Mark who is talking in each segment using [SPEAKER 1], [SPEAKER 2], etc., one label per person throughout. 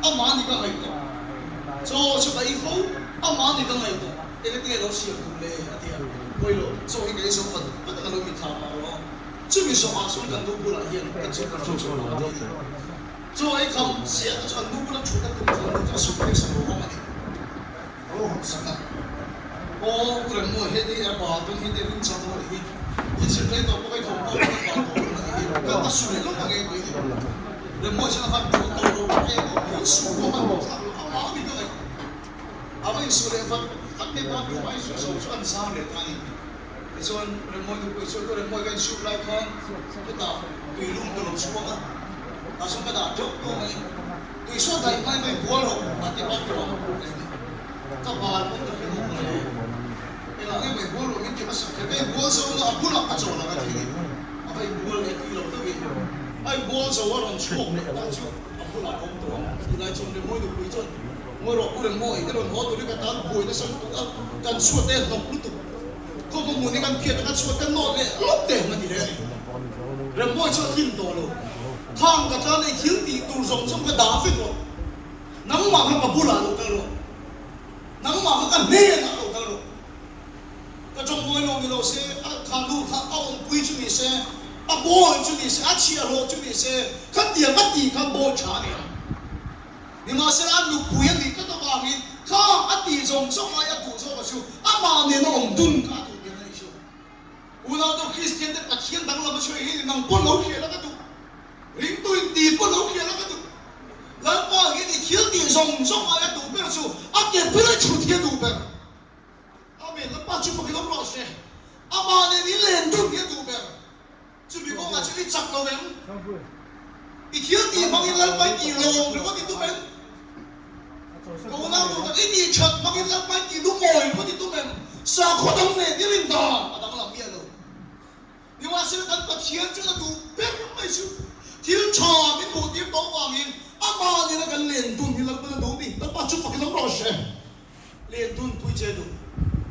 [SPEAKER 1] Amah ni ka ngaihtuah. Chaw chu ka ei fo, amah ni ka ngaihtuah. Engati nge lo siam duh le? a ti a. Pawi lo, chaw hi ka ei zo vat vat a, ka lo mitthla pah rawh. Chumi zawhah chuan kan nu bulah hian ka chu ka thu chhuah lo a ti a ni. Chaw ei kham chiah te chu an nu bula thut a tum chuan nu chu a suitcase a lo hawng a ni. Ka lo hawn sak a. Aw, U Remmawi, heti a bal dawn hi te rin chak rawh hi. I zirlai tawh pawh ka i thawmhnaw pawh ka bal tawh dawn a nih hi. Ka ka su leh lawk ang e tui ni. Remmawi chuan a van tawh tawh lo e tawh lo su pawh hman tawh thlak lo a mah mi ka ngaih. A va insu leh vat vat mai bathroom a insu zo chu an zar leh ta a ni. Tichuan Remmawi nupui chuan U Remmawi ka insuk lai khan hetah tuilum ka lo chhuak a, tah chuan ka dah teuh tawh mai. Tui saw daih mai mai bual rawh a ti bathroom a ka ni. Ka bal pawn ka hre lo mawle. Engah nge mai bual rawh min ti hmasak kher ka inbual zo na a bulah ka chawl ang a ti a ni. A va inbual leh tui lo deuhin a inbual zo a rawn chhuak leh ta chu a bulah ka awm tawh ang a ti lai chuan Remmawi nupui chuan Ngawi rawh U Remmawi i rawn haw tur hi ka tan buai nasa lutuk a, kan chhuat te a hnawk lutuk. Khawpa hmun hi kan phiat a, ka chhuat ka nawt leh lawp te a ti reng a ni. Remmawi chu a tlin tawh lo. Khang ka tan ei thil tih tur zawng zawng ka dah vek rawh. Nangmah kha ka bulah lo kal rawh. Nangmah kha ka hnenah lo kal rawh. Ka tawngmawi lo ni lo se, a kha nu kha a awmpui chu ni se, a bawi chu ni se, a chhiahhlawh chu ni se, khatiang a tih khan bawi tha a ni ang. Nimahsela a nupui a nih tlat avangin kha a tih zawng zawng ai a duh zawk a chu amah nena awm dun kha a duh ber a nih chu. Unau Kristian te Pathian danglam a chhuah hi nang pawn lo hriat a ka duh. Ringtu in ti pawn lo hriat a ka duh. Lalpa hian i thil tih zawng zawng ai a duh ber chu a ke ber a chhut hi a duh ber. Amen. Lalpa chu fakin awm rawh se. Amah nen in len dun hi a duh ber. Chumi kawngah chuan i chak lo em? I thil tih hmangin Lalpa i tih lawm ringawt i tum em? Ka unau duh tak, i tih that hmangin Lalpa i tih lungawi ringawt i tum em? Sakhaw dang nen i rin dan a danglam miah lo. Nimahsela kan Pathian chuan a duh ber mai chu thil tha min hmuh tir tawh vangin amah nena kan len dun hi Lalpan a duh ni. Lalpa chu fakin awm rawh se. Len dun pui che duh.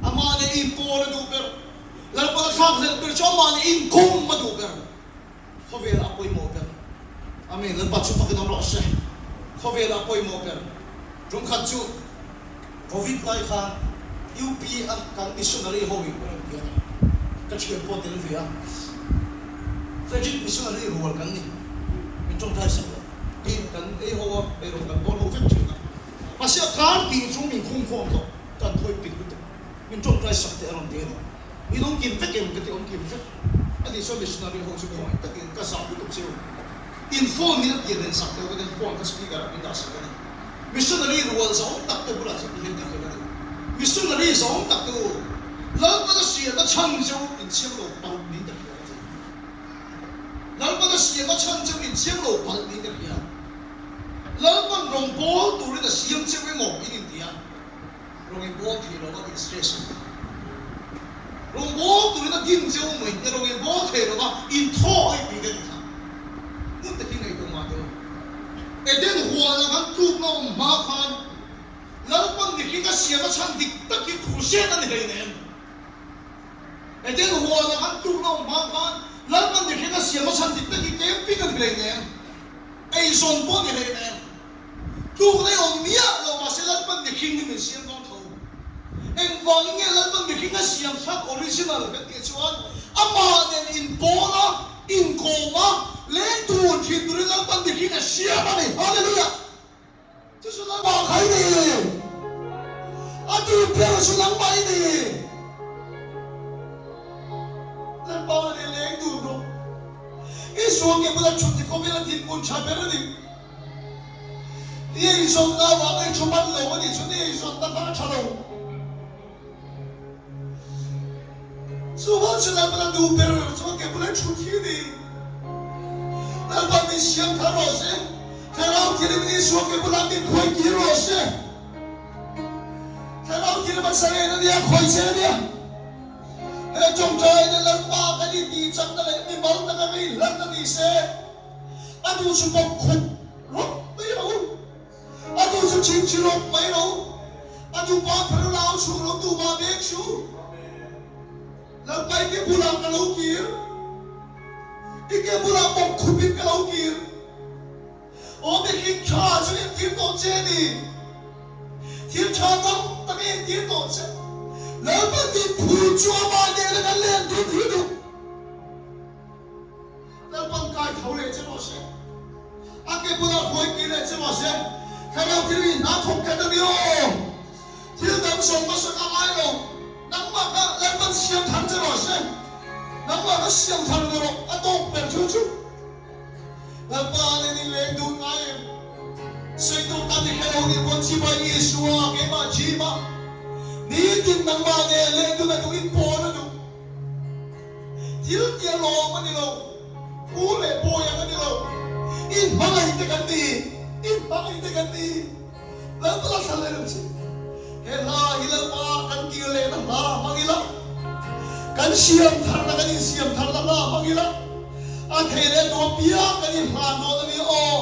[SPEAKER 1] Amah nen inpawl a duh ber. Lalpan a thlak hlelh ber chu amah nen inkhawm a duh ber. Khawvelah a pawimawh ber. Amen. Lalpa chu fakin awm rawh se. Khawvelah a pawimawh ber. Tumkhat chu Covid lai khan UP a kan missionary ho in rawn ti a ni. Ka thian pawh tel ve a. Tragic missionary rual kan ni. Min tawngtai sak lo. Tih kan ei ho a, eirawng kan bawl ho vek thin a. Mahse a kar tih chu min khung khawm tawh, kan thawi pik lutuk. Min tawngtai sak teh a rawn ti a ni. Min awm kim vek em? Ka ti awm kim vek. A tih chuan missionary ho chu khawngaih takin ka zah lutuk che u. In phone hi a pian nen sak teh u ka ti a, phone kha speaker ah min dah sak a ni. Missionary rual zawng tak te bulah chuan tihian ka hrilh a ni. Missionary zawng tak te u, Lalpana hriatna chhan che u inchhiang lo palh niin ka hria ka ti. Lalpana hriatna chhan che u inchhiang lo palh niin ka hria. Lalpan rawng bawl turin a siam cheu emaw in inti a, rawng in bawl thei lo a in stress ang kha. Rawng bawl turin a din cheu emaw inti a, rawng in bawl thei lo a in thaw a inti te ni kha. Hmun takin ngaihtuah mah teh u. Eden huanah khan tlukna awm hma khan Lalpan mihring a siam a chhan dik tak hi khuhsiat a ni hleinem. Eden huanah khan tlukna awm hma khan Lalpan mihring a siam a chhan dik tak hi camping a ni hleinem. Eizawn pawh ni hlei em? Tluk nei awm miah lo mahse Lalpan mihring hi min siam dawn tho. Engvangin nge Lalpan mihring a siam thlak original kan tih chuan amah nen inpawl a, inkawm a, leng tur thin turin Lalpan mihring a siam a ni. Hallelujah! Chu chu Lalpa kha i ni. A duh ber chu nangmah i ni. Lalpa nen leng dun rawh. Isua ke bula thut hi khawvel a dinhmun tha ber a ni. I eizawnna avanga i thu man lo a nih chuan i eizawnna kha a tha lo. Chuvang chu Lalpan a duh ber chuan ke bula thut hi a ni. Lalpan min siam thar rawh se. Thlarau thilim in Isua ke bulah min khawi kir rawh se. Thlarau thilim a zalen a nia, khawi che a nia. He tawngtaina Lalpa kan intih chakna leh mimal taka ngei hlanna ni se, a duh chu bawk khup rawp mai rawh u, a duh chu chingchi rawp mai rawh u, a duh pa phar lau chhung lo duh mah vek chu Lalpa i ke bulah ka lo kir, i ke bulah bawk khupin ka lo kir. Aw mihring tha chu entir tawh che a ni. Thil tha tam tak a entir tawh che. Lalpan min phur chu amah nena kan len dun hi duh. Lalpan kai tho leh che rawh se. A ke bulah huai kir leh che rawh se. Thlarau thil hi hna thawk khat a ni aw. Thil dang zawng ka sawi a ngai lo. Nangmah kha Lalpan siam thar che rawh se. Nangmah kha siam thar ve rawh a tawk ber chu chu. Lalpa nen in leng dun ngai em? Sawi tur tam i hre lo nih pawn chibai Isua keimah Jim a nitin nangmah nen leng dun a duh in pawn a duh. Thil tia lawm a ni lo, pu leh bawi ang a ni lo. In hmangaih te kan ni, in hmangaih te kan ni. Lalpa la thla leh lo che. He hla hi Lalpa kan kir lehna hla hmang ila, kan siam tharna kan insiam tharna hla hmang ila, a thei leh duh apiang kan inhlan dawn a ni aw.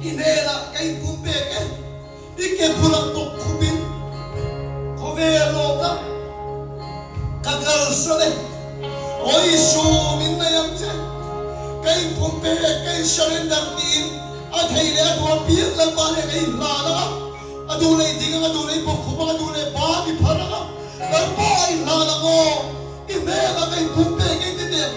[SPEAKER 1] I hnenah ka inpum pek e. I ke bulah bawk khupin khawvel lawmna ka kalsan e. Aw Isu, min nei ang che. Ka inpum pek, ka insurrender tiin a thei leh a duh apiang Lalpa leh ka inhlan ang a. A duh leh i ding ang, a duh leh i bawk khup ang, a duh leh ban i phar ang a. Lalpa a inhlan ang aw, i hnenah ka inpum pek e ti teh ang.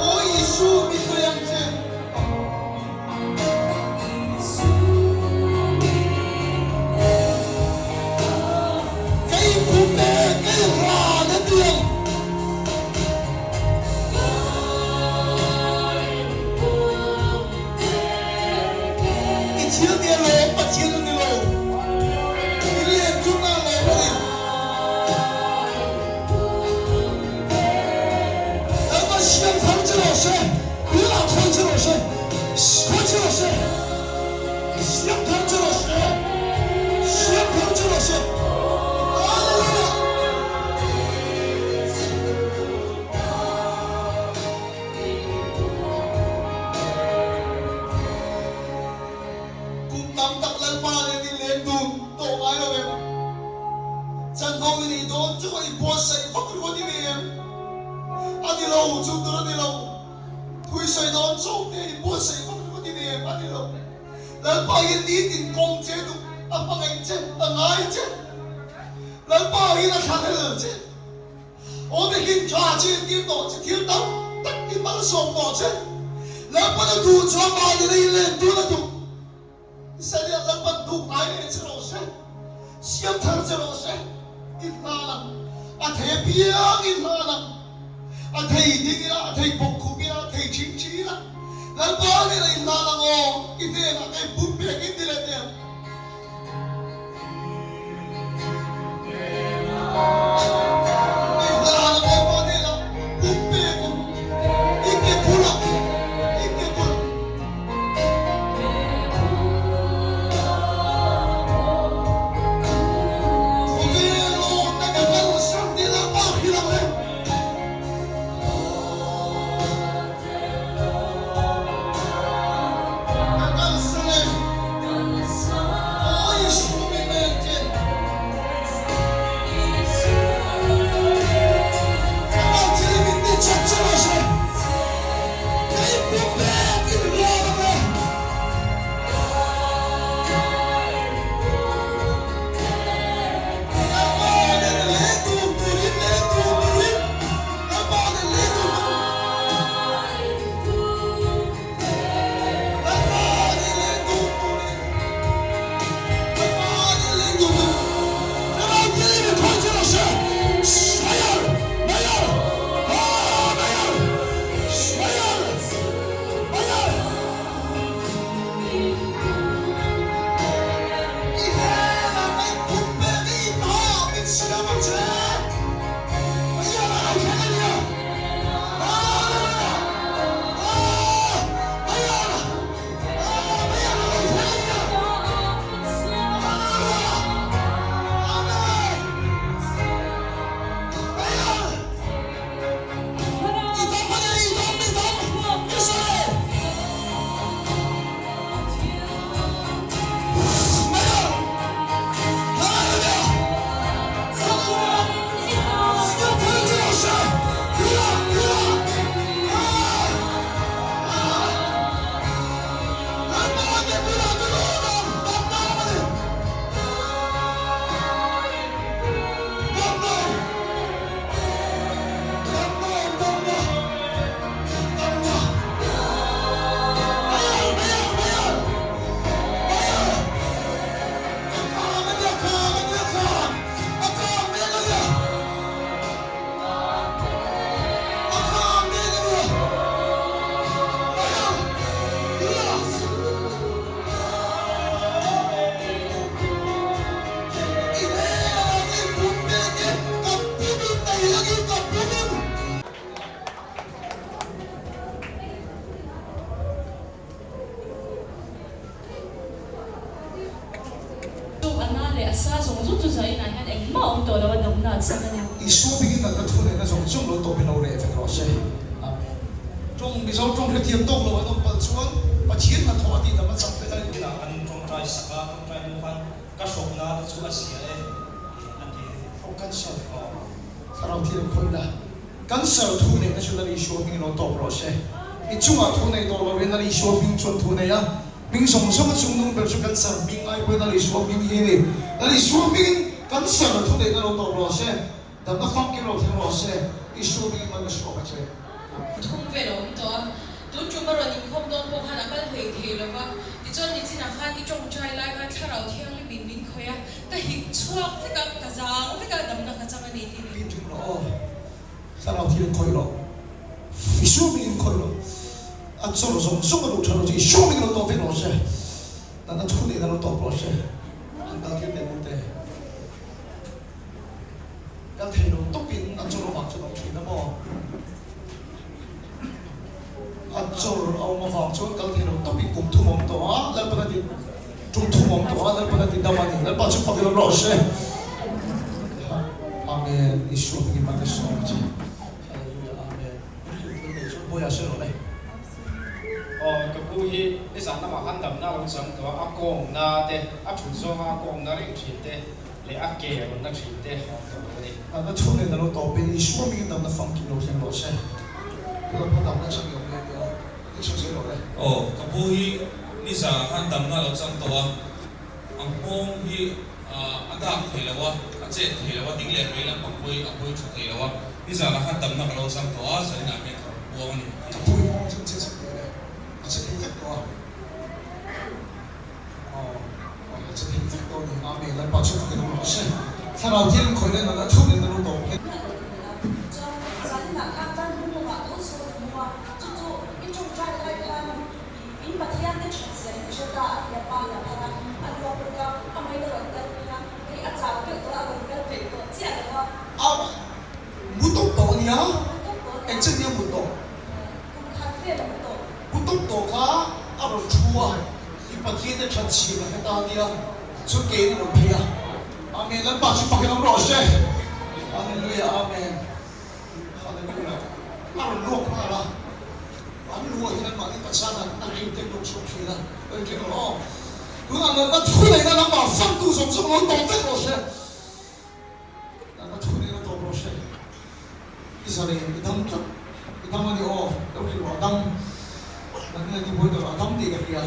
[SPEAKER 1] Aw Isu min pe ang che. Kei pum e kei ran a ti ang. I thil nia lawm Pathian a ni lo. I len tunna lawm a ni. Lalpa siam thar che rawh se, tunah khawi che rawh se, khawi che rawh se, siam thar che rawh se, siam thar che rawh se. Hallelujah! Kum tam tak Lalpa nen i leng dun tawh ngai lo em? Chanvo i neih dawn chu i buatsaih vak ruat i nei em? A ni lo, chu tur a ni lo. Thu i sawi dawn chauh te i buatsaih vak ruat i nei em? A ni lo. Lalpa hian nitin kawng che duh, a hmangaih che, a ngai che. Lalpa hian a thlahlel che. Aw mihring tha chi entir tawh che thil tam tak i malsawm tawh che. Lalpan a duh chuan mahni lei len tun a duh. Isaiah Lalpan duh ngai leh che rawh se, siam thar che rawh se, i hlan ang. A thei apiang i hlan ang. A thei ding ila, a thei bawk khup ila, a thei ching chi ila. Lalpa nena i hlan ang aw, i hnenah ka inpum pek in ti leh teh ang.
[SPEAKER 2] taksa zawng zawng chu zainah hian engmah a awm tawh lo a, damna a chang a ni.
[SPEAKER 1] Isua bikin natna thu neihna zawng zawng lo tawpin lo reh vek rawh se. Amen. Tawng Mizo tawng hrethiam tawk lo an awm palh chuan Pathian hnathawh a tihdam a chak vek a ni.
[SPEAKER 3] Inah kan tawngtai sak a, tawngtai hnu khan ka hrawkna te chu a zia e a ti.
[SPEAKER 1] Hrawk cancer thlarau thil an khawih la. Cancer thu neihna chu Lal Isua hming lo tawp rawh se. I chungah thu nei tawh loin Lal Isua hming chuan thu nei a, hming zawng zawng a chung nung ber chu cancer hming ai pawhin Lal Isua hming hi a ni. Lal Isua hmingin cancer thu neihna lo tawp rawh se. Damna famkim lo thleng rawh se. Isua hmingin mal ka suak a che. Amen.
[SPEAKER 2] Thum vel a awm tawh a, tun tum a rawn inkhawm dawn pawh khan a kal hlei thei lo va, tichuan nichinah khan i tawngtai lai khan thlarau thianghlim in min khawih a, Ka hik chhuak vek a, ka zang vek a, damna ka chang a ni tih.
[SPEAKER 1] Pin ring rawh aw, thlarau thil in khawih rawh, i sum in khawih rawh, a chawr zawng zawng a duh tha lo chu i sum in lo tawp vek rawh se, natna thu nen a lo tawp rawh se, han kal tir teh mute, kal thei lo tawpin a chawr avang chuan a awm thin a maw? A chawr a awm avang chuan kal thei lo tawpin kum thum awm tawh a, Lalpan a ti tum thum awm tawh a, Lalpan a ti dam a ni. Lalpa chu fak ilo rawh se. Amen. Isua hmingin mal ka sawm a che. Hallelujah. Amen. Hrilh thil nei chuan Bawiha hre rawh le.
[SPEAKER 4] Aw ka pu hi nizan lamah khan damna a lo chang tawh a, a kawngna te, a thut zawnga a kawngna reng thin te leh a ke a rawn na thin te a awm tawh lo a ni.
[SPEAKER 1] Natna chhun nen a lo tawp in Isua mingin damna famkim lo thleng rawh se. Tuna pawh damna chang i awm leh nia, i chhun zel rawh le.
[SPEAKER 5] Aw, ka pu hi nizanah khan damna a lo chang tawh a, a nghawng hi a dak thei lo a, a chet thei lo a, ding leh vei lampang pawh hi a hawi tha thei lo a, nizanah khan damna ka lo chang tawh a, zaninah hian ka rawn puang a ni.
[SPEAKER 1] Ka pu hi nghawng chu che chak teh le, a che thei vek tawh a. Aw, a che thei vek tawh a ni. Amen. Lalpa chu fakin awm rawh se. Thlarau thil in khawih nen a thun in a lu tawp hian.
[SPEAKER 6] Hriat loh ni a, chuan zaninah khan tan hmun lamah tho sawn a hmu a, chu chu i tawngtai lai khanin i in Pathian te that zia in hre ta a ti a, pa in a phar a, a luak bawk a, a mei a rawn kal phei a, hei a chau deuh tawh a, a rawn kal peih tawh chiah lo a.
[SPEAKER 1] A mu tawp tawh a nia, eng chen nge a mut tawh?
[SPEAKER 6] Kum khat vel a mu tawh.
[SPEAKER 1] Mu tawp tawh kha a rawn thu a, i Pathian te that zia ka hre ta a nia, chu kein a rawn phei a. Amen Lalpa chu fakin awm rawh se Hallelujah Amen Hallelujah a rawn luak nghal a an luah hian an mahni taksa an a rim te luak chhuak thin a ka inring rawh aw tunah natna thu neihna lamah fantu zawng zawng lo tawp vek rawh se natna thu neihna tawp rawh se i zalen i dam tlat i dam a ni aw lo hrilh rawh a dam natna ti buai tawh rawh a dam tih ka hria.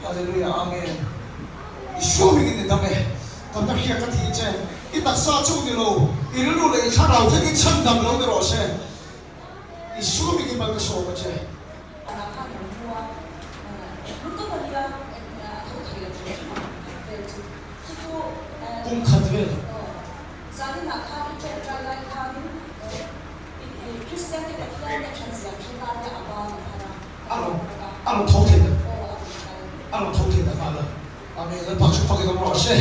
[SPEAKER 1] Hallelujah Amen I hruam in i dam e Kan ka hriat ka thi che I taksa chung ni lo I rilru leh i thlarau thleng in chhandam lo ni rawh se I hruam in i mal ka sawm a che.
[SPEAKER 6] Anah khan an hmu a, lutuk a nia a tho thei lo hrim hrim ang khat vel chu chu chu
[SPEAKER 1] Kum khat vel.
[SPEAKER 6] Aw zaninah khan i tawngtai lai khanin Kristian te Pathian te that zia hre ta te a ban a phar a.
[SPEAKER 1] A rawn a rawn tho thei ta a rawn tho thei ta nghal a. Amen Lalpa chu fakin awm rawh se.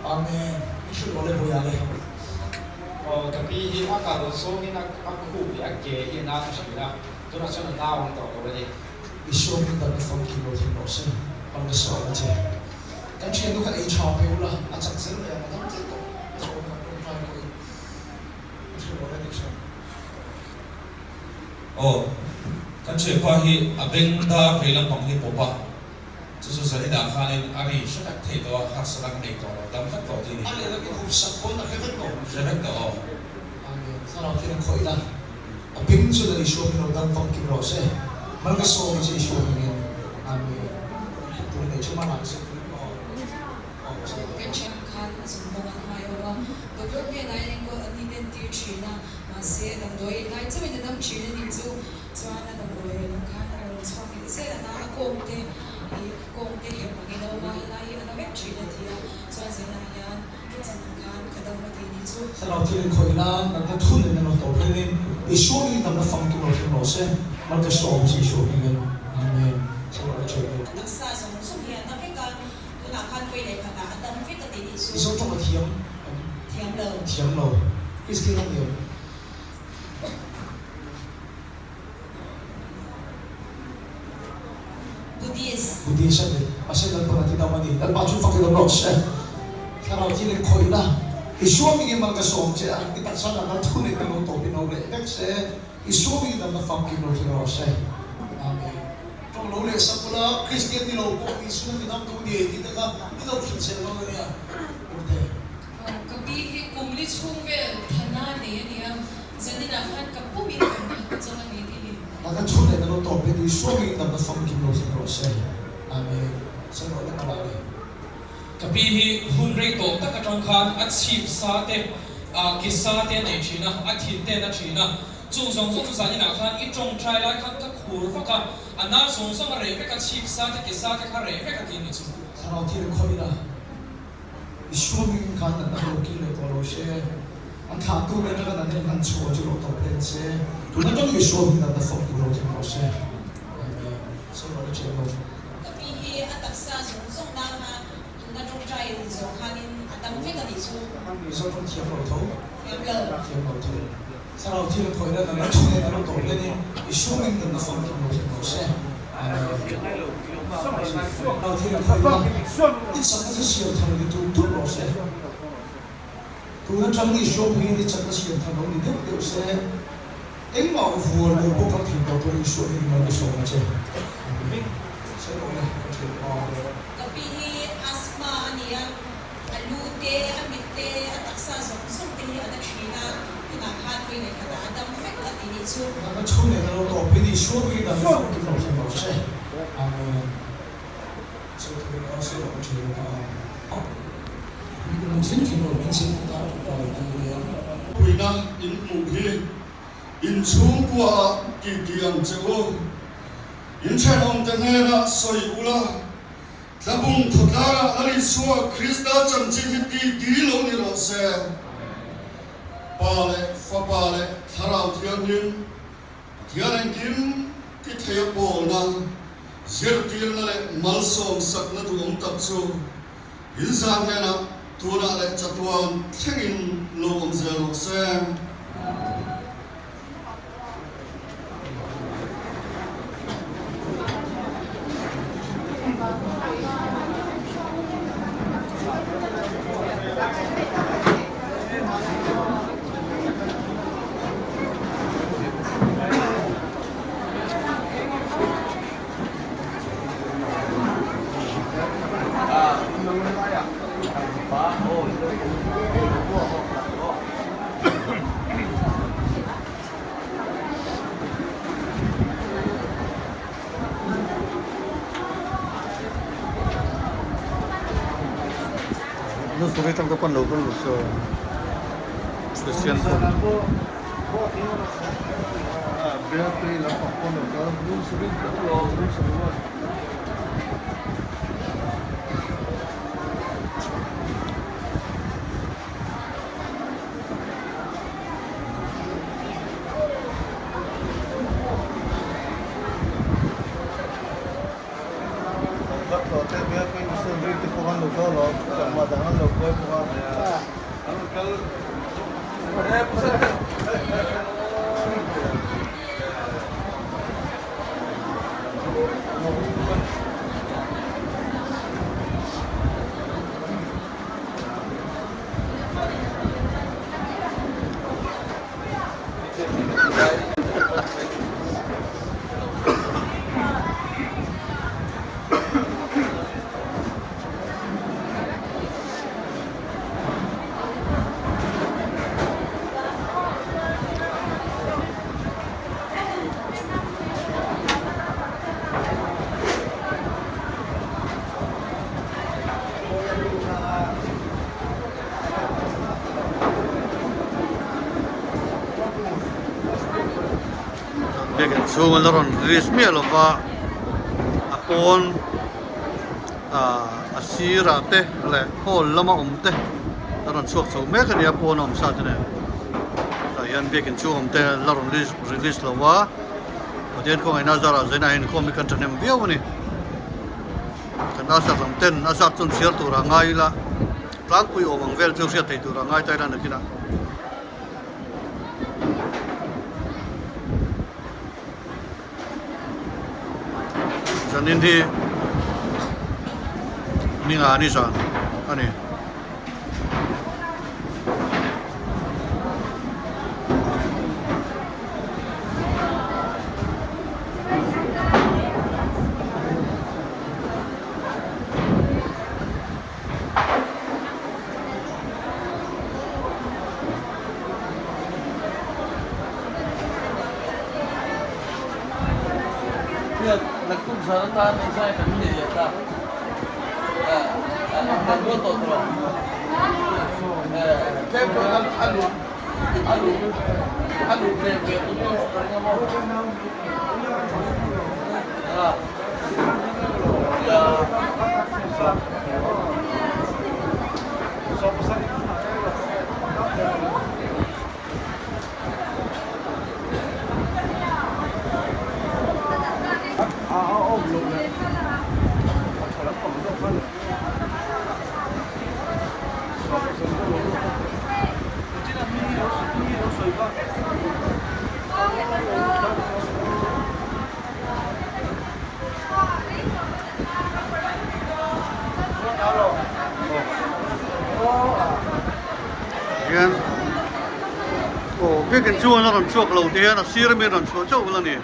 [SPEAKER 1] Amen I hrilh rawh le Bawiha le.
[SPEAKER 4] Aw ka pi hi a kal zawngin a a khup leh a ke hi a nau thin a, tunah chuan a nau ang tawh lo a ni.
[SPEAKER 1] Isua hming dan a famkim lo thin rawh se, rawn ka sawi a che. Kan thiannu kha ei tha pe ula, a chak zel mai ang, a dam zel tawh. Chaw kan rawn try pawhin i hrilh rawh le Dixon.
[SPEAKER 5] Aw, kan thianpa hi a beng dar vei lampang hi pawp a, chu chu zaninah khanin a ri hre vek thei tawh a, harsa dang nei tawh lo, dam vek tawh tih a ni.
[SPEAKER 1] A lehlam in hup sak pawn a hre vek tawh.
[SPEAKER 5] Hre vek tawh aw.
[SPEAKER 1] Amen. Thlarau thian khawih la, a beng chu Lal Isua hming lo dam famkim rawh se. Mal ka sawm a che Isua hmingin. Amen. Hrilh tur nei chu mana ka sawi pui aw. Aw
[SPEAKER 2] Kan thian khan a zung bawk a ngai lo a, doctor hnenah hian enkawl an inentir thin a, Mahse, damdawi ei lai chauhin a dam thin a nih chu. Chuan a damdawi rawn awm khan a rawn chhuak leh zel a na, a kawng te ih kawng te herh angin a awm a, helai hi a na vek thin a ti a, chuan zainah hian ka chan ang khan ka dam a ti nih chu.
[SPEAKER 1] Thlarau thil in khawih la, natna thun in an rawn tawp reng in, Isua hmingin damna famkim lo thleng rawh se, mal ka sawm che Isua hmingin, Amen. Thlarau a chhawih bawk.
[SPEAKER 7] Taksa zawng zawng hi a na vek a, tunah khan vawi leh khatah a dam vek a ti nih chu.
[SPEAKER 1] Mizo tawng a thiam.
[SPEAKER 7] Thiam lo.
[SPEAKER 1] Thiam lo. Kristian a ni lo.
[SPEAKER 7] Buddhist.
[SPEAKER 1] Buddhist a ni. Mahse Lalpan a ti dam a ni. Lalpa chu fakin awm rawh se. Thlarau thil in khawih la, Isua mingin mal ka sawm che a, i taksa natna thu neih ka lo tawpin lo reh vek se, Isua mingin damna famkim lo thleng rawh se. Amen. Tawng lo leh sak ula, Kristian ni lo pawh Isua ti dam tu ni tih te kha i lo hrilh zel dawn a nia. Urte.
[SPEAKER 2] Ka pi hi kum li chhung vel thana nei a nia, zaninah khan ka pumin damna ka chang a ni tih ni.
[SPEAKER 1] Natna thu neih ka lo tawpin Isua mingin damna famkim lo thleng rawh se. Amen. Sawi rawh le Mala le.
[SPEAKER 8] Ka pi hi hun rei tawh tak atang khan a chhip sa te, a ke sa te a nei thin a, a thin te a na thin a. Chung zawng zawng chu zaninah khan i tawngtai lai khan ka khur vak a, a na zawng zawng a reh vek a, chhip sa te, ke sa te kha reh vek a ti a ni chu.
[SPEAKER 1] Thlarau thil khawih la, i swimming khan natna ka lo kil leh tawh lo se, an thlahtu te atanga natna in han chhuah chu lo tawp hlen se, tun atangin i swimming natna fawk tur lo thleng rawh se. Amen. Sawi rawh le thiam lo.
[SPEAKER 7] Ka pi hi a taksa zawng zawng na kha tuna tawngtai in zawh khanin a dam vek a nih chu.
[SPEAKER 1] Mizo tawng thiam lo tho.
[SPEAKER 7] Thiam lo.
[SPEAKER 1] Thiam lo tho. Thlarau thil a khawih na na thu nen a lo tawh hian in i sum in kan na famkim lo thin lo se. Amen. Thlarau thil a khawih na i chakna chu siam thar ni tur tur rawh se. Tun atang i hruam hian i chakna siam thar lo ni deuh deuh se. Engmah vual lo bawk a thei tawh tur Isua hi mal ka sawm a che. Amen. Sawi rawh le, ka thian pa.
[SPEAKER 7] Ka pi hi asthma a ni a, a lu te, a mit te, a taksa zawng zawng te hi a na thin a, tunah khan vawi leh khatah a dam vek a ti nih chu.
[SPEAKER 1] Natna chhun nen a lo tawp hi Isua hi dam fak kim lo thleng lo se. Amen. Sawi thei rawh, sawi rawh ka thian pa. Nung thleng thleng lo min chhim ta ta lo tu nia.
[SPEAKER 9] Puina in hmuh hi in chhungkua ah ti ti ang che u. In thenawmte hnenah sawi ula, Tlabung khawtlarah Lal Isua Krista chanchin hi ti ti lo ni rawh se. Pa leh Fapa leh Thlarau Thianghlim Pathian engkim ti thei a pawlna, zirtirna leh malsawm sakna duhawm tak chu Inzah hnenah tunah leh chatuan thlengin lo awm zel rawh se.
[SPEAKER 10] Biakin chhung a la rawn release miah lova a pawn ah a sirah te leh hall lama awm te a rawn chhuak chho mek a ni a pawn a awm sa te nen tah hian biakin chhung awm te la rawn release lo va Pathian khawngaihna zarah zainah hian inkhawm hi kan thahnem viau a ni kan a zat lam ten a zat chuan chhiar turah ngai ila tlangpui awm ang vel chu hriat theih turah ngai ta ila nakinah. Zanin hi ninga ni zan a ni. Hian aw biakin chuan a rawn chhuak lo te hian a sir ami a rawn chhuah chauh vel a ni.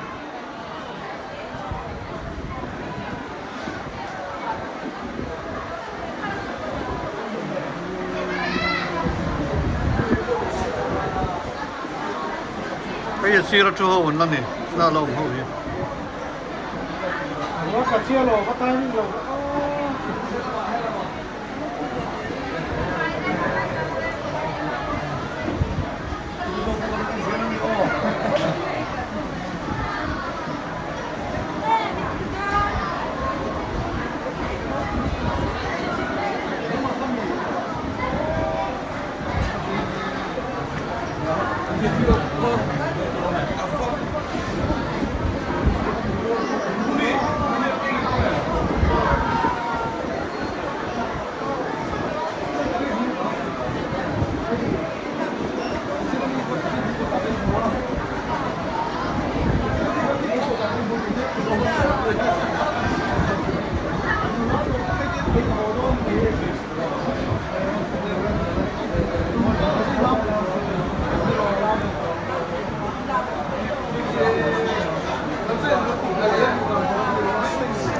[SPEAKER 10] Hei a sir a thu ho an la ni la la awm ho hi.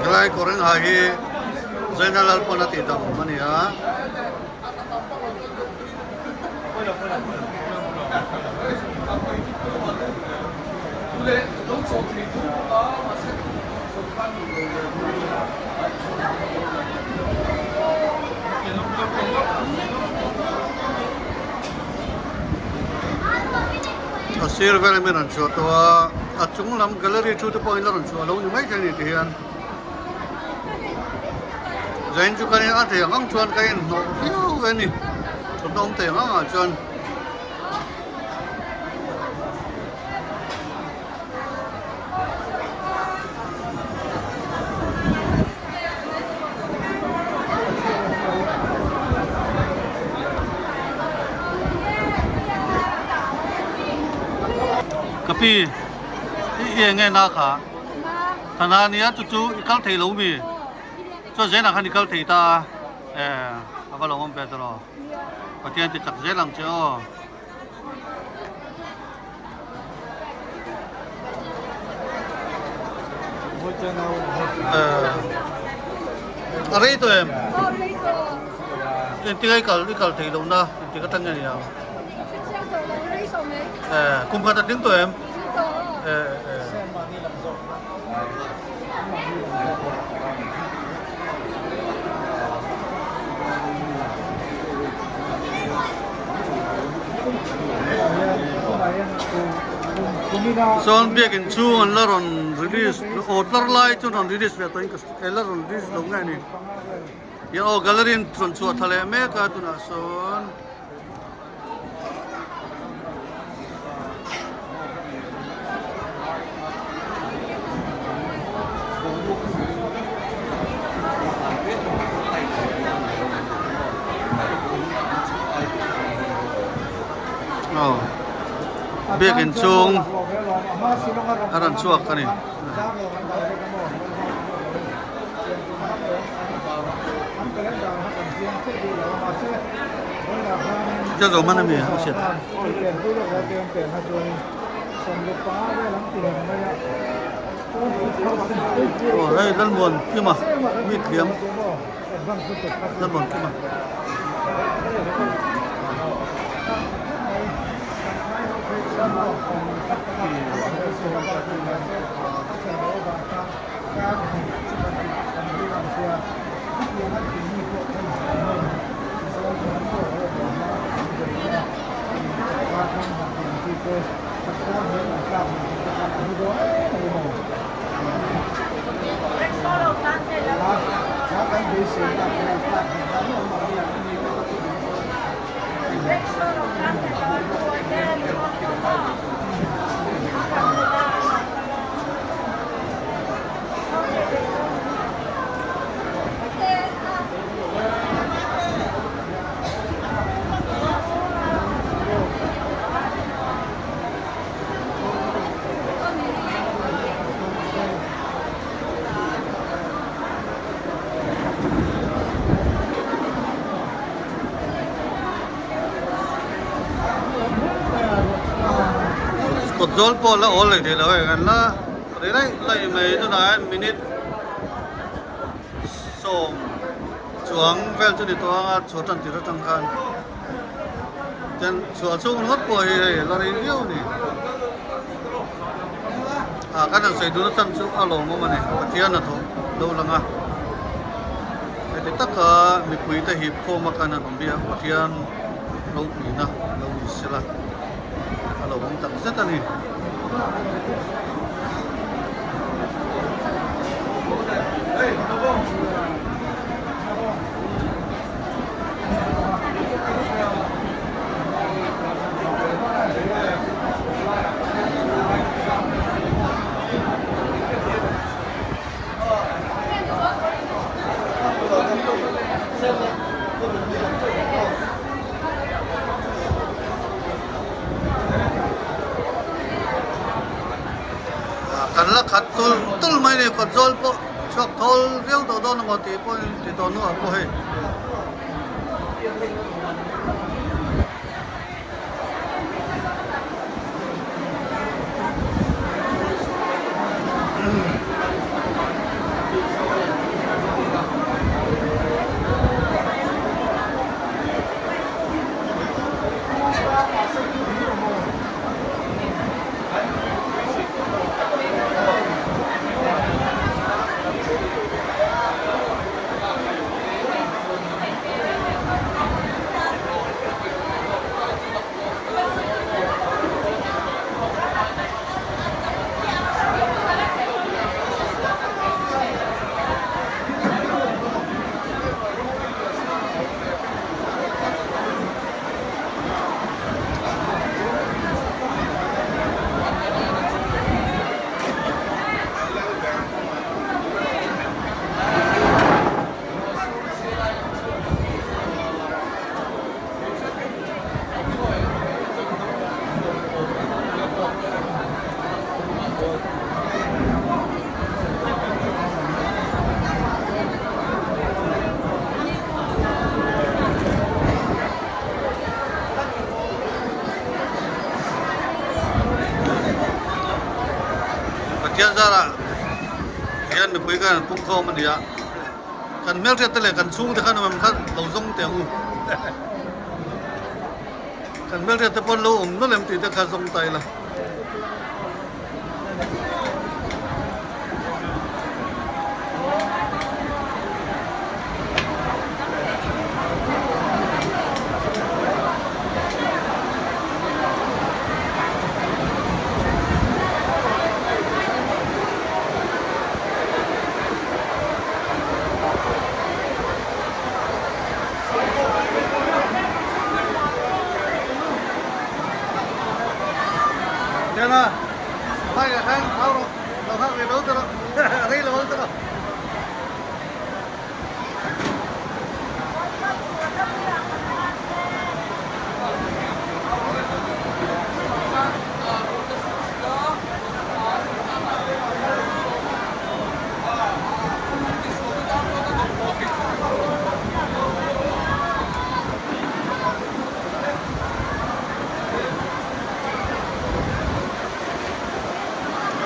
[SPEAKER 10] Helai kawr eng ha hi Zaina Lalpawn a tih dam a ni a. A sir vel ami rawn chhuah tawh a, a chung lam gallery thu te pawh in la rawn chhuah lo ni maithei a ni ti hian. Zain chu kan in a thei ang ang chuan ka inhnawh viau a ni thutna awm thei ang ang ah chuan. Ka pi i eng nge na kha? Thana nia chu chu i kal thei lo mi? Chuan zenah khan i kal thei ta a, e a va lo awm ve tawh lo. Pathian ti chak zel ang che aw. A rei tawh em? Engtik a i kal i kal thei lo na engtik atang nge ni ang? Kum khat a tling tawh em? Chuan biakin chhung an la rawn release aw tlar lai chu rawn release ve tawhin ka hria la rawn release lo nge ni aw gallery an rawn chhuah thla leh mek a tunah sawn. Aw biakin chhung a rawn chhuak a ni. Ka zo hman ami a hriat. Aw hei Lalmuan Kima mi thiam Lalmuan Kima.
[SPEAKER 11] Beiseina hian kar hnih dan a awm ang hian a ni vek a ti duh chuan.
[SPEAKER 10] Kawt zawl pawh la awl leh thei lo hei kan la ri laih laih mai tunah hian minute sawm chuang vel chu ni tawh ang a chhuah tan tir atang khan chuan chhuah chhung ringawt pawh hi hei la rei viau a ni. Ah kan han sawi duhna chhan chu a lawmawm a ni Pathian a thawh lo lang a heti taka mipui te hip khawm a kan han awm hi a Pathian ropuina lo ni sela a lo awm tak zet a ni. Kan la khat tul tul mai a ni kawt zawl pawh chhuak thawl viau tawh dawn emaw tih pawhin ti tawh hnuah pawh hei. Pathian zarah hian mipui khan an pungkhawm a ni a. Kan hmelhriat te leh kan chhung te khan awm em kha lo zawng teh ang u. Kan hmelhriat te pawn lo awm nawlh em tih te kha zawng ta ila. Tianga bike ah khan au rawh lo nghak ve lo ta rawh a rei lo ang ta rawh.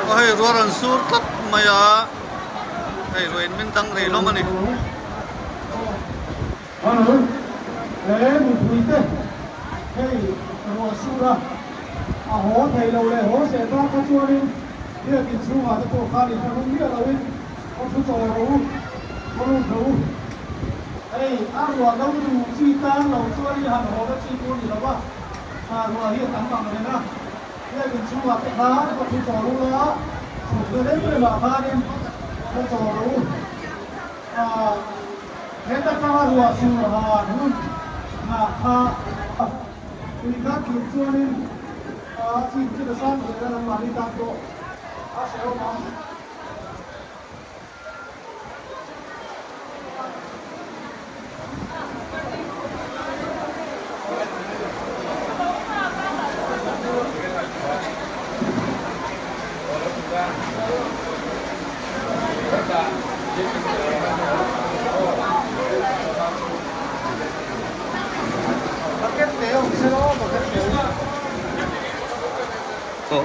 [SPEAKER 10] Aw hei rual an sur tlat mai a hei ruain min dang rih hlawm a ni.
[SPEAKER 11] Hello, he mipuite hei ruah sur a, a haw thei lo leh haw seh tan kha chuanin biakin chhungah te pawh khan inthlanawm miah loin khaw thu chawl rawh u, khaw lut rawh u. Hei a ruah lo duh chi tan lo chuan i han haw na chi tur ni lo va, tha ruah hi a tam ang reng a, biakin chhungah te khan khaw thu chawl u la, thut ve rem remah khanin khaw chawl rawh u. Aaa. Heta tanga ruah sur han hun nghah kha tui kha tling chuanin a chin chu ta sang zel a, nangmahni tan pawh a hrehawm ang.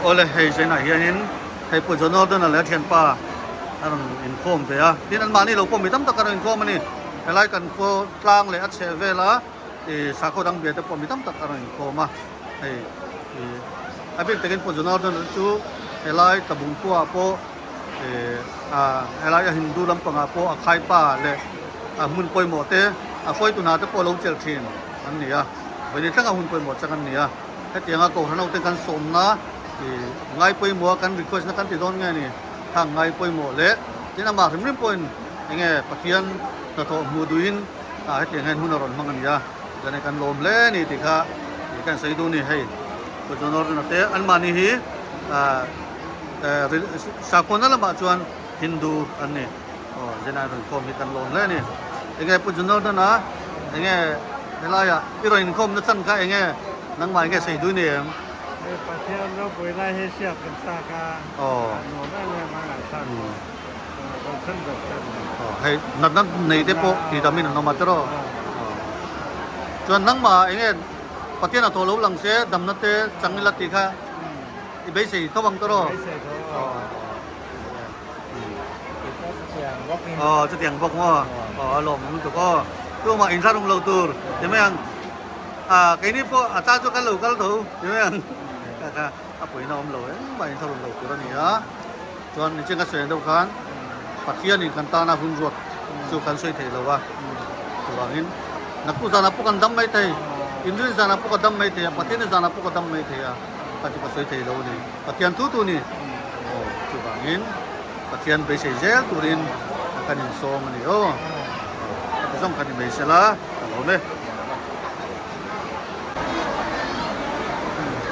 [SPEAKER 10] Awle hei zainah hianin hei Pu Jonardona leh a thianpa a rawn inkhawm ve a, tin anmahni lo pawh mi tam tak a rawn inkhawm a ni. Helai kan khaw tlang leh a chheh vela ih sakhaw dang bia te pawh mi tam tak a rawn inkhawm a, hei ih a bik takin Pu Jonardona chu helai Tlabung khuaah pawh ih ah helai a Hindu lampangah pawh a khaipa leh a hmun pawimawh te a hruaitu hna te pawh lo chelh thin an ni a, vawini thlengah hun pawimawh chang an ni a, hetianga Kohhran ho te kan sawmna ih ngai pawimawh a kan request na kan ti dawn nge ni. Khang ngai pawimawh leh tin amah hrim hrim pawhin enge Pathian hnathawh hmuh duhin ah hetiang hian hun a rawn hmang a ni a, chuan hei kan lawm hle a ni tih kha ih kan sawi duh a ni hei Pu John Orton-a te anmahni hi ah sakhuana lamah chuan Hindu an ni aw Zenai rawn khawm hi kan lawm hle a ni enge Pu John Orton-a enge helaiah i rawn inkhawm na chan kha enge nangmah enge sawi duh i nei em?
[SPEAKER 12] Hei Pathian ropui lai hi hriat kan chak a, a nuam em em a ngaihthlak pawh kan chhan ber che a ni.
[SPEAKER 10] Hei natna nei te pawh tih dam in an awm a tiraw? Chuan nangmah eng nge Pathian a thaw lo lang se damna te chang ila tih kha i beisei tho ang tiraw?
[SPEAKER 12] Beisei tho ang.
[SPEAKER 10] Aw chutiang bawk maw? Aw a lawmawm lutuk aw. Tumah inthlarung lo tur ti mai ang. Ah keini pawh a tan chu kan lo kal tho ti mai ang. Kha kha a puihna awm lo engmah intharun lo tur a ni a. Chuan nichin ka sawi ang deuh khan Pathianin kan tana hun ruat chu kan sawi thei lo a. Chuvangin naktuk zanah pawh kan dam mai thei, inrin zanah pawh ka dam mai thei a, Pathianin zanah pawh ka dam mai thei a, kha chu ka sawi thei lo a ni. Pathian thu tu ni. Aw chuvangin Pathian beisei zel turin kan insawm a ni aw. Ka ti zawng kha ni mai sela ka lawm e.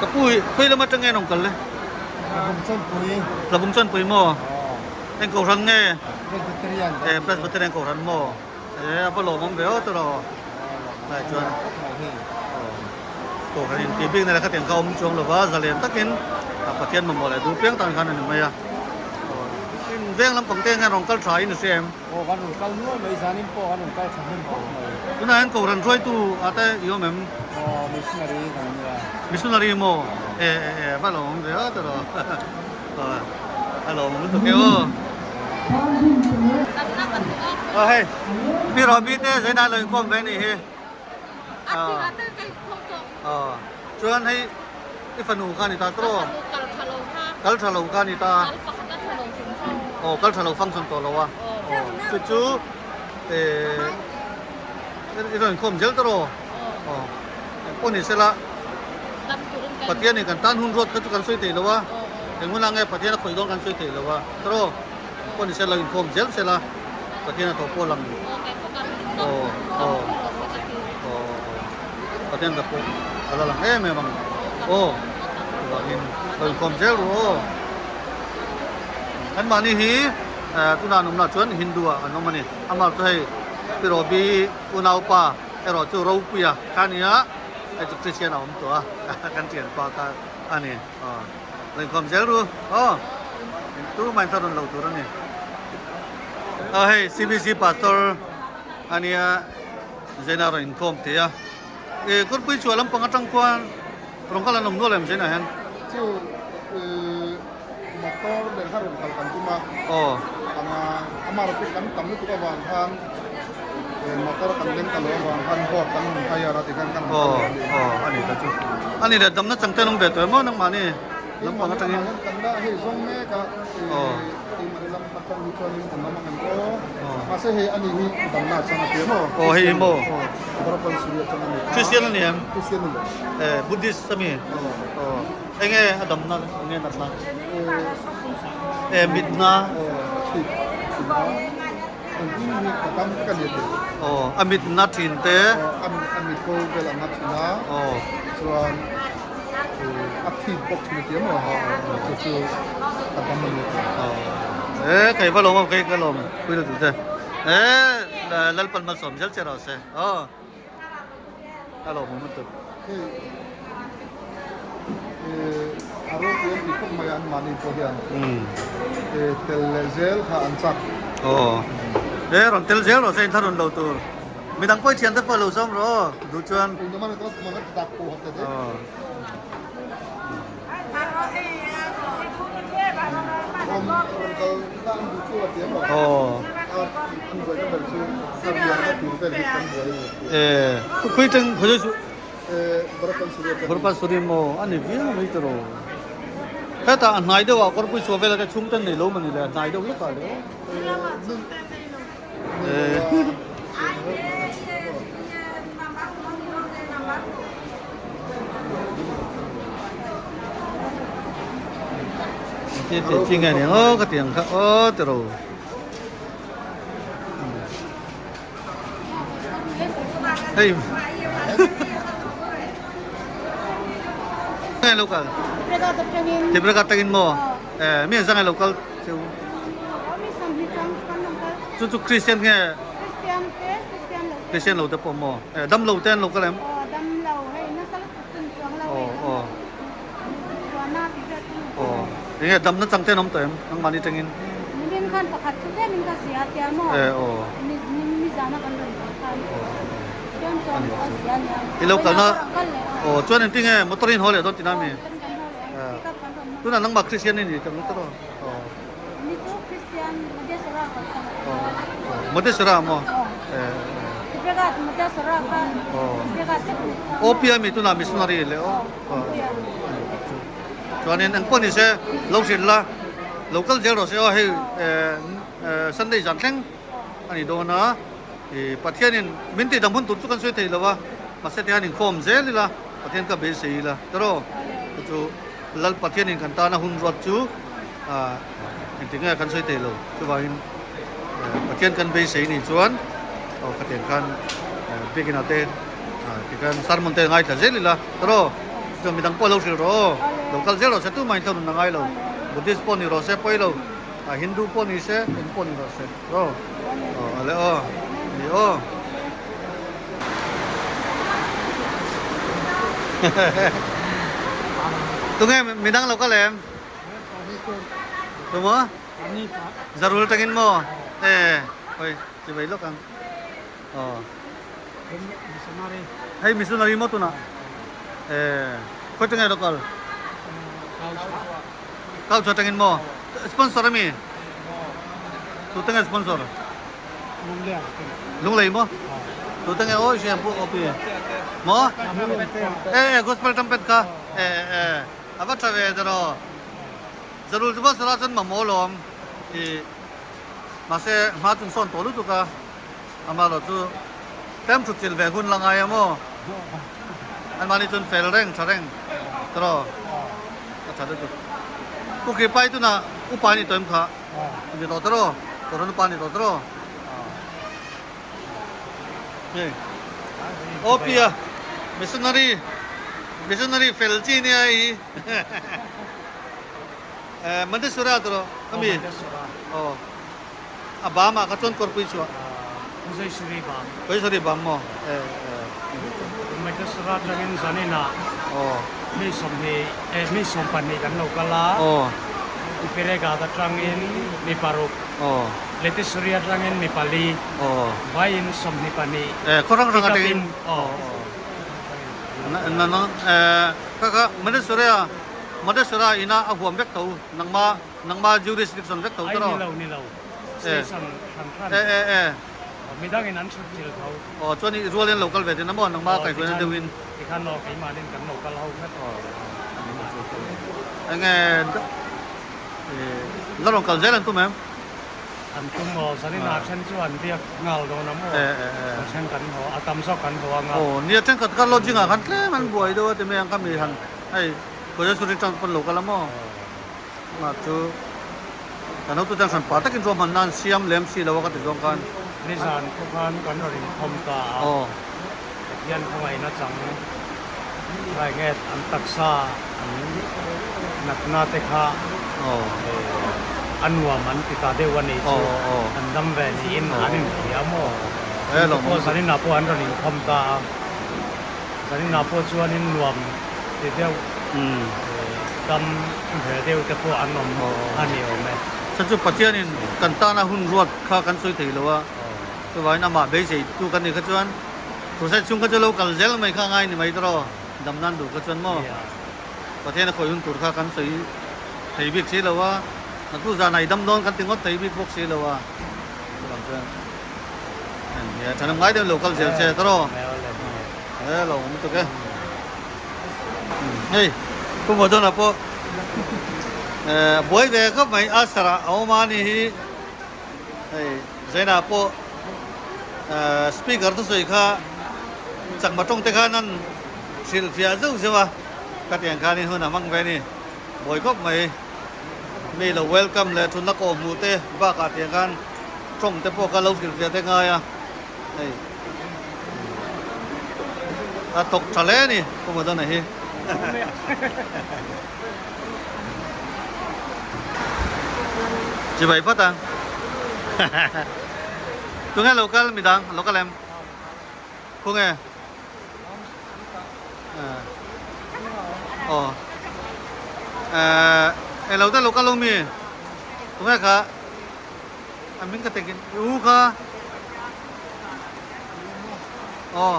[SPEAKER 10] Ka pu hi khawi lam atang nge an rawn kal le?
[SPEAKER 12] Tlabung Chawnpui.
[SPEAKER 10] Tlabung Chawnpui maw? Eng kohhran nge?
[SPEAKER 12] Presbyterian.
[SPEAKER 10] Eh Presbyterian kohhran maw? Eh a va lawmawm ve aw tawh Lai chuan kohhran in tih bik na leh khatiang kha awm chuang lova zalen takin Pathian mamawh leh duh piang tan khan a ni mai a. In veng lampang te hian rawn kal tha in a hria em?
[SPEAKER 12] Aw kan rawn kal nual mai zanin pawh kan rawn kal tha hnem khawp mai.
[SPEAKER 10] Tunah hian kohhran hruaitu ah te i awm em?
[SPEAKER 12] Aw missionary kan nia.
[SPEAKER 10] Missionary maw? Eh eh eh va lawmawm ve aw tawh A lawmawm lutuk e aw. Aw hei mi Robi te zaina lo inkhawm ve anih hi. Aw chuan hei i fanu kha a ni ta tawh aw. Kal tha lo kha a ni ta. Aw kal tha lo function tawh lo a. Aw chu chu eh i rawn inkhawm zel tawh aw. Aw pawh ni sela. Pathianin kan tan hun ruat kha chu kan sawi thei lo a, eng hunah nge Pathian a khawih dawn kan sawi thei lo a, tawrh pawh ni sela inkhawm zel sela Pathian a tawh pawh lang aw aw aw Pathian ta pawh a la lang em em ang aw chuvangin lo inkhawm zel ru aw anmahni hi tunah an awmna chuan Hindu ah an awm a ni amah chu hei Pi Robi unaupa erawh chu Ropuia kha a ni a. Hei chu Christian a awm tawh a kan thian pa kha a ni aw lo inkhawm zel ru aw tu mah in rawn lo tur a ni aw hei CBC pastor a nia Zaina rawn inkhawm thei a e kawrpui chhuah lampang atang khuan rawn kal an awm nual em Zaina hian
[SPEAKER 13] chu motor nen kha rawn kal kan tum a
[SPEAKER 10] aw
[SPEAKER 13] anga amah erawh chu kan tam lutuk avang khan motor kan leng ta lo avang khan board kan han hire a tikhan kan han kal leh a ni
[SPEAKER 10] aw aw ani ta chu ani leh damna changte an awm ve tawh em aw nangmahni lampang atangin
[SPEAKER 13] kan la hei zawng mek a keimahni lam atang hi chuanin kan awm ang em aw mahse hei ani hi damna chang a ti em aw
[SPEAKER 10] aw hei hi maw
[SPEAKER 13] Barapan Suria chang a ni
[SPEAKER 10] Christian a ni em
[SPEAKER 13] Christian a ni
[SPEAKER 10] eh Buddhist a mi aw Enge a damna enge natna? E mitna.
[SPEAKER 13] Engkim hi ka dam vek a ni a ti.
[SPEAKER 10] Aw, a mit na thin te.
[SPEAKER 13] Aw, a mit ko vel a na thin a.
[SPEAKER 10] Aw.
[SPEAKER 13] Chuan a thip bawk thin a ti emaw? Chu chu ka dam a ni a ti.
[SPEAKER 10] Aw, e kei va lawm a, kei ka lawm pui lutuk che. E Lalpan malsawm zel che rawh se. Aw. A lawmawm lutuk.
[SPEAKER 13] Hei a ropui an ti khawp mai a an mahni pawh hian tel leh zel kha an chak.
[SPEAKER 10] Aw e rawn tel zel rawh se in thla rawn lo tur midang pawh i thian te pawh lo zawm rawh aw duh chuan. Aw. Khui teng khui chu Burpan suri maw a ni viau mai tawh hetah a hnai deuh ah kawrpui chhuah vel ah te chhung ten nei lo mawni le a hnai deuh hlek ah le Ti ti chi nge ni aw ka tiang kha aw ti ro. Hei. Nge local. Tibraka tangin mo. Eh mi zang local cheu. Chu chu Christian nge
[SPEAKER 14] Christian te Christian lo te
[SPEAKER 10] Christian lo te pawh maw eh dam lo te an lo kal em
[SPEAKER 14] aw dam lo hei nasa lutuk chun chuang lo hei
[SPEAKER 10] aw aw
[SPEAKER 14] tuana tih vel chu
[SPEAKER 10] aw enge dam na chang te an awm tawh em nangmahni tangin
[SPEAKER 14] nimin khan pakhat chu tlem in ka zia tia maw
[SPEAKER 10] eh aw
[SPEAKER 14] ni ni zana kan rawn kal khan tlem chuan a zia nia
[SPEAKER 10] i lo kalna aw chuan engtinge motor in haw leh dawn tina mi
[SPEAKER 14] eh
[SPEAKER 10] tunah nangmah Christian i ni tak lutuk aw aw.
[SPEAKER 14] Ni chu Christian Madheswara kal kha.
[SPEAKER 10] Madheswara maw?
[SPEAKER 14] Tibegat Madheswara kha Tibegat vek ni kha.
[SPEAKER 10] Opia mi tunah missionary le aw. Chuanin engpawh ni se lo hrilh la lo kal zel rawh se aw hei Sunday zan thleng a ni dawn a Pathianin min tih dang hun tur chu kan sawi thei lo a mahse tihian inkhawm zel ila Pathian ka beisei ila tiraw chu chu Lal Pathianin kan tana hun ruat chu engtik nge kan sawi thei lo chuvangin Pathian kan beisei nih chuan aw khatiang khan biakin ah te tikhan sermon te ngaithla zel ila tiraw chuan midang pawh lo hrilh rawh aw lo kal zel rawh se tumah in thla nun a ngai lo Buddhist pawh ni rawh se pawi lo Hindu pawh ni se eng pawh ni rawh se tiraw aw ale aw ni aw. Tunge midang lo kal em? Tumaw? Zarul tangin maw? E, oi, chi vai lawk ang. Aw. Hei missionary maw tunah? E, khoi tangin lo kal? Kau chua tangin maw? Sponsor ami? Tu tangin sponsor? Lunglei maw? Tu tangin oi siam pu opi. Maw? E, e, gospel trumpet kha. E, e. A va tha ve tiraw? Zarul chu bus ah chuan mamawh lawm i mahse hma chung sawn tawh lutuk a, amaherawh chu tlem thut chilh ve hun la ngai a maw? Anmahni chuan fel reng tha reng tiraw? A tha lutuk. Pu Kripai tunah upa a ni tawh em kha? A ni tawh tiraw? Kawrhan upa a ni tawh tiraw? Hei aw pia missionary missionary fel chi nia hei hi eh Mandeswara tawh ami aw a bam ah kha chuan kawrpui chhuah
[SPEAKER 12] Puzaisuri bam
[SPEAKER 10] Puzaisuri bam maw eh eh
[SPEAKER 12] Mandeswara atangin zanin ah
[SPEAKER 10] aw
[SPEAKER 12] mi sawmhnih eh mi sawmpahnih kan lo kal a
[SPEAKER 10] aw
[SPEAKER 12] Iperegat atangin mi paruk
[SPEAKER 10] Aw.
[SPEAKER 12] Letisuria atangin mi pali.
[SPEAKER 10] Aw.
[SPEAKER 12] Vaiin 22.
[SPEAKER 10] Eh, khaw rang rang atangin.
[SPEAKER 12] Aw.
[SPEAKER 10] Na na na eh kha kha Madheswara Madheswara ina a huam vek tho nangma nangma jurisdiction vek tho
[SPEAKER 12] Ai
[SPEAKER 10] tawh.
[SPEAKER 12] ni lo ni lo.
[SPEAKER 10] Eh.
[SPEAKER 12] Station hran hran.
[SPEAKER 10] Eh eh eh.
[SPEAKER 12] Midangin an thut thil tho.
[SPEAKER 10] Aw chuan i rualin lo kal ve thin a maw nangma kaihhruaina deuhin.
[SPEAKER 12] Tikhan aw keimahnin kan lo kal ho vek.
[SPEAKER 10] Aw. Enge La rawn kal zel an tum em?
[SPEAKER 12] An tum aw, zanin ah then chu an biak nghal dawn a maw? A then kan haw, a tam zawk kan haw ang a.
[SPEAKER 10] Aw, nia thenkhat kha lodging ah khan tlem an buai deuh a ti mai ang kha mi han hei Koyasuri tang pawn lo kal a maw? Chungah chu. Kan hotute an hran pah takin ruahmanna an siam lem si lo a ka ti zawng khan.
[SPEAKER 12] Nizan pawh khan kan rawn inkhawm ta a, Pathian khawngaihna chang rai nge an taksa an natna te kha a nuam an ti ta deuh a nih chu, an dam ve niin an inhria maw? Chungte pawh zaninah pawh an rawn inkhawm ta a, zaninah pawh chuanin nuam ti deuh dam ve deuh te pawh an awm a ni awm e.
[SPEAKER 10] Chu chu Pathianin kan tana hun ruat kha kan sawi thei lo a. Chuvangin amah beiseitu kan nih kha chuan crusade chhung kha chu lo kal zel mai kha a ngai ni mai tawh dam nan duh kha chuan maw Pathian a khawi hun tur kha kan sawi thei bik si lo a, naktu zanah i dam dawn kan ti ngawt thei bik bawk si lo a, chuvang chuan nia thanem ngai deuhin lo kal zel che tawh he lo awm tuk e. Hei Pu Modona pawh buai ve khawp mai a sarah a awm a ni hi. Hei Zaina pawh speaker thusawi kha chakma tawng te khan an hrilh fiah zeuh zeuh a, ka tiang khanin hun a hmang ve a ni. Buai khawp mai. Mi lo welcome leh thunna kawh hmuh te bakah tiang khan tawng te pawh kha lo hrilh fiah te ngai a, hei a thawk tha hle a ni Pu Madana hi. Chibai phawt ang. Tunge lo kal midang lo kal em? Khunge? Aw. Eh lo te lo kal lo mi? Tunge kha? A min ka tekin u kha. Aw.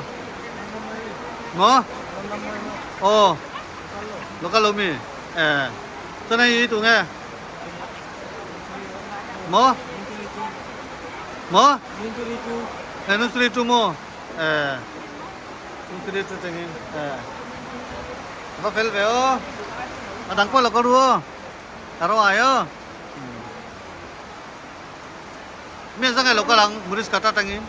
[SPEAKER 10] Maw? Aw. Lo kal lo mi? Eh. Chuan hei hi tu nge? Maw? Maw? Eh, nung suri tu maw? Eh. Nung suri tu chengin. Eh. Va fel ve aw. A dang pawh lo kal ru aw. A ro ai aw. Mi an zangai lo kal ang Muris kata tangin.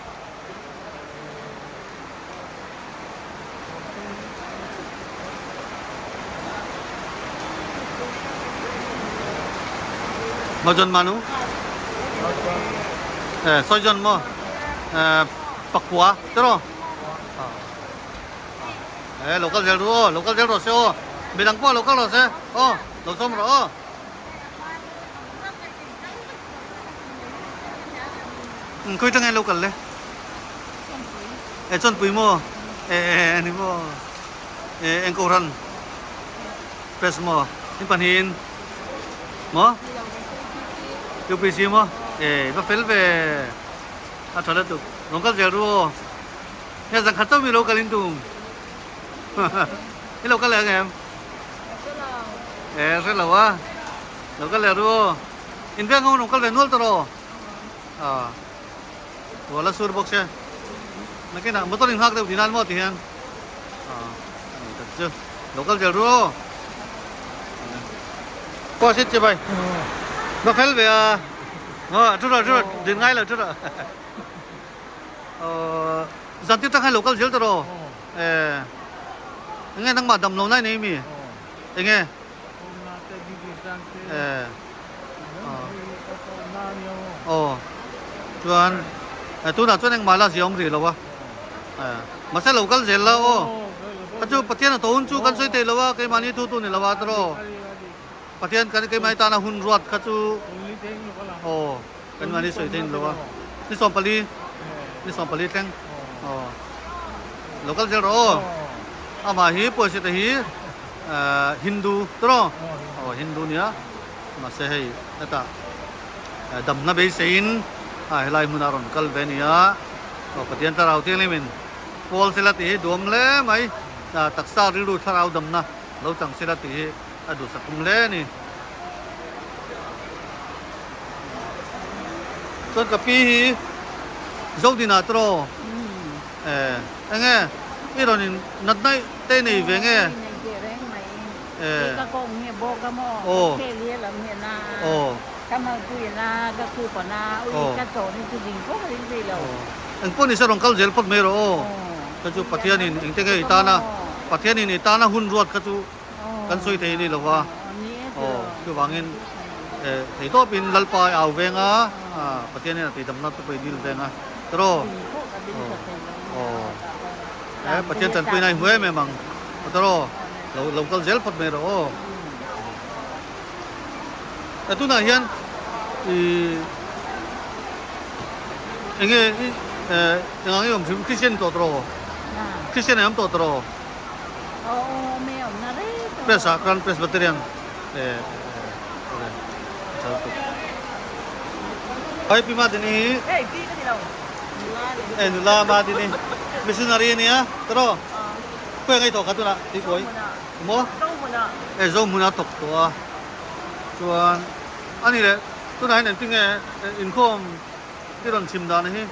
[SPEAKER 10] Majon manu eh soijon mo eh pakua tero eh local zel ru o local zel ro se o midang pawh local ro se o lo sawm rawh o Khawi tang nge lo kal le? E Chawnpui maw? E e ani maw? E eng kohhran press maw? In pahnihin maw? UPC maw? E va fel ve a tha lutuk rawn kal zel ru aw. Nge zan khat chauh mi lo kal in tum i lo kal leh ang em? E hre lo a lo kal leh ru aw. In veng ho rawn kal ve nual tawh rawh. Aw ruah la sur bawk se nakinah motor in nghak deuh tih nan maw ti hian aw ani tak chu lo kal zel ru aw pawh sit che bai va fel ve a aw thu rawh thu rawh din ngai lo thu rawh aw zan tir tang khan lo kal zel tawh rawh e enge nangmah dam lo nai nei mi enge Aw chuan tunah chuan engmah la ziah awm rih lo a mahse lo kal zel la aw kha chu Pathian a tho hun chu kan sawi thei lo a keimahni thu tu ni lo a tawrh aw Pathian kan keimahni tana hun ruat kha chu aw keimahni sawi thei ni lo a ni 14 ni 14 thleng aw lo kal zel rawh aw amah hi pawisa te hi. Hindu tawh aw Hindu nia mahse hei hetah damna beiseiin a helai hmunah rawn kal ve ania aw Pathian thlarau thianghlimin pawl sela tih hi duam hle mai taksa rilru thlarau damna lo chang sela tih hi a duhsak tum hle a ni. Chuan ka pi hi Zodina tawh eh enge i rawn in natna te nei ve nge?
[SPEAKER 15] Nei teh reng mai. Kei ka kawng hi a bawk a maw? Ka khel hi a lam hian a, ka malpui a na, ka khup a na, ui ka chaw ni chu ding pawh ka ding thei lo.
[SPEAKER 10] Eng pawh ni se rawn kal zel phawt mai rawh aw. Kha chu Pathianin engte nge i tana, Pathianin i tana hun ruat kha chu kan sawi thei a ni lo va. Aw, chuvangin. Thei tawpin Lalpa i au veng a, Pathian hian a tuidamna te pawh i dil veng a, tiraw? Aw, aw. Pathian tanpuina i hmu em em ang, tiraw? Lo lo kal zel phawt mai rawh aw. Tunah hian i enge i eng ang i awm thin Christian tawh tiraw? Christian i awm tawh tiraw? Press ah khan Presbyterian. Ai pi ma dini
[SPEAKER 16] Hey pi ka ni lo.
[SPEAKER 10] Eh nula ma dini missionary ania tro khawi ngai thawk kha tuna ti kawi maw eh zo hmuna thawk tawh a chuan ani leh tunah hian engtin nge inkhawm i rawn chhim dan hi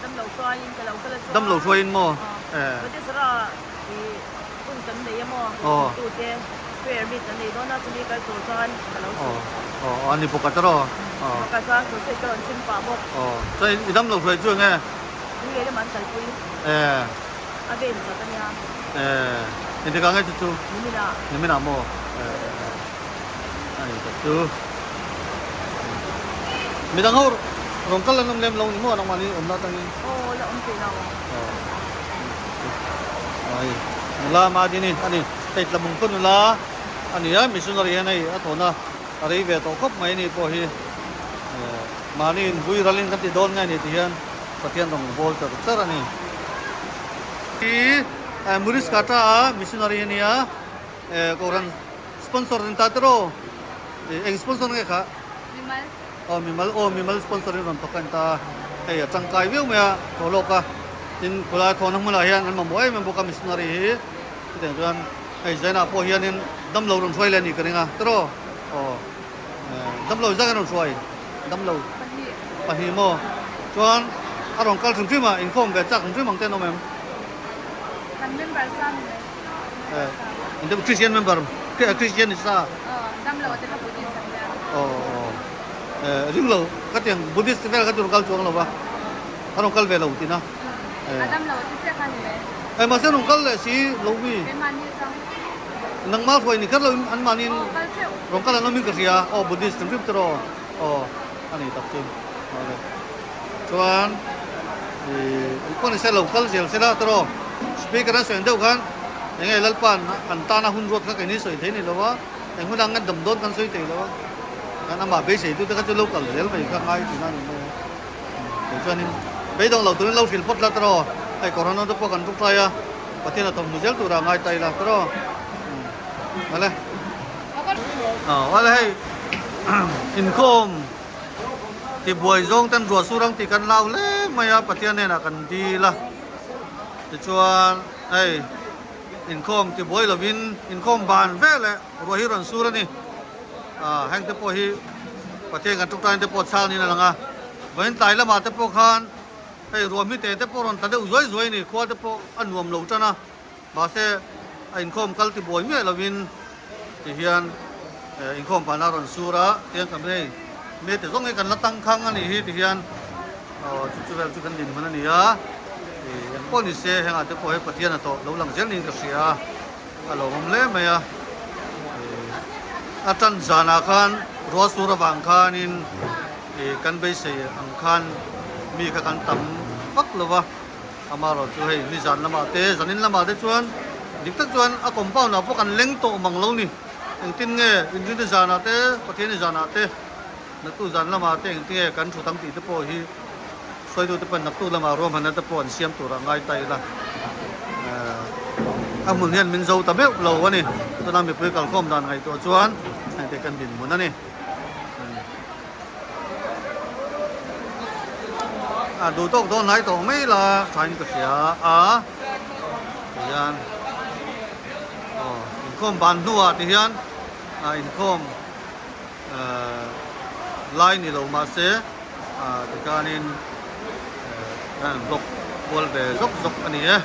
[SPEAKER 16] Damlo hruaiin ka lo kal a chuan.
[SPEAKER 10] Damlo hruaiin maw? Eh.
[SPEAKER 16] Batisara i hun kan nei a maw?
[SPEAKER 10] Aw.
[SPEAKER 16] Tute prayer meet kan nei dawn a, chumi kal tur chuan ka lo chhuk.
[SPEAKER 10] Aw, aw, ani bawk a tawrh aw. Aw.
[SPEAKER 16] Bawk a chuan crusade ka rawn chhim pah bawk.
[SPEAKER 10] Aw, chuan i damlo hruai chu enge?
[SPEAKER 16] Lunglen lamah an kalpui.
[SPEAKER 10] Eh.
[SPEAKER 16] A ven chak a nia.
[SPEAKER 10] Eh, engtikah nge chu chu?
[SPEAKER 16] Niminah.
[SPEAKER 10] Niminah maw? Eh, eh, ani tak chu. Midang ho rawn kal an awm lem lo ni maw nangmahni awmna atangin?
[SPEAKER 16] Aw la awm thei lo.
[SPEAKER 10] Aw ai nula Madini ani hei Tlabung khaw nula a ni a missionary hian hei a thawhna a rei ve tawh khawp mai ani pawh hi mahni in vui ralin kan ti dawn nge ni ti hian Pathian rawn bawl char char a ni. Hi Maurice Carter a missionary a nia Kohhran sponsor in ta tiraw? Eng sponsor nge kha?
[SPEAKER 14] Mimal.
[SPEAKER 10] Aw mimal aw mimal sponsor in rawn thawk a ni ta a, hei a tangkai viau mai a thaw lawk a, tin khulai thawhna hmunah hian an mamawh em em bawk a missionary hi chutiang chuan hei Zainah pawh hianin damlo rawn hruai leh a nih ka ring a tiraw aw damlo zak in rawn hruai damlo pahnih maw chuan a rawn kal hrim hrim a inkhawm ve chak hrim hrim ang te an awm em?
[SPEAKER 14] Kan member sa ni mai.
[SPEAKER 10] Christian member Christian ni sa
[SPEAKER 14] dam lo te kha Buddhist an nia
[SPEAKER 10] aw ring lo ka tiang Buddhist vel kha chu rawn kal chuang lo va a rawn kal ve lo tina
[SPEAKER 14] a dam lo te chiah kha ni mai
[SPEAKER 10] eh mahse rawn kal leh si lo mi nangmah hruai ni kher lo in an mahni in rawn kal an awm in ka hria aw Buddhist hrim hrim te rawh aw a ni tak chu chuan ih pawh ni se lo kal zel se la tawrh speaker an sawi ang deuh khan eng nge lalpa an tana hun ruat kha keini sawi thei ni lo a eng hun ang nge dam dawn kan sawi thei lo a kan amah beisei tu te kha chu lo kal zel mai kha ngai thin a ni mai a kei chuanin beidawng lo turin lo hrilh phawt la tawrh hei corona te pawh kan tuk tlai a Pathian a thawmhnaw zel tura ngai ta ila tawrh awle awle hei inkhawm. Tibuai zawng ten ruah sur ang tih kan lau hle mai a, Pathian hnenah kan dil a. Tichuan hei inkhawm tibuai lovin inkhawm ban vel eh ruah hi rawn sur a ni. Ah heng te pawh hi Pathian kan tawngtain te pawh chhang niin a lang a. Vawiin tlai lamah te pawh khan hei ruah hmite te pawh rawn tla deuh zuai zuai a ni, khua te pawh a nuam lo tan a. Mahse a inkhawm kal tibuai miah lovin ti hian inkhawm pahna a rawn sur a, tiang kan hei mete zawng hi kan la tang khang a nih hi ti hian aw chu chu vel chu kan dinhmun a ni a, ih engpawh ni se hengah te pawh hei Pathian a tawh lo lang zel niin ka hria a, a lawmawm hle mai a, ih a tan zanah khan ruah sur avang khanin ih kan beisei ang khan mi kha kan tam vak lo va. Amaherawh chu hei nizan lamah te zanin lamah te chuan dik tak chuan a compound ah pawh kan leng tawh mang lo ni. Engtin nge Inrinni zanah te Pathianni zanah te naktuk zan lamah te engtin nge kan thut ang tih te pawh hi hruaitu te pawn naktuk lamah ruahmanna te pawh an siam turah ngai ta ila. A hmun hian min zo ta meuh lo a ni. Tuna mipui kalkhawm dan ngaihtuah chuan heng te kan dinhmun a ni. A duh tawk dawn hnai tawh mai la thain ka hria a tihian aw inkhawm ban hnuah tihian a inkhawm ehh lai ni lo mahse ah tikhanin ehh an block kual ve zawk zawk a ni e.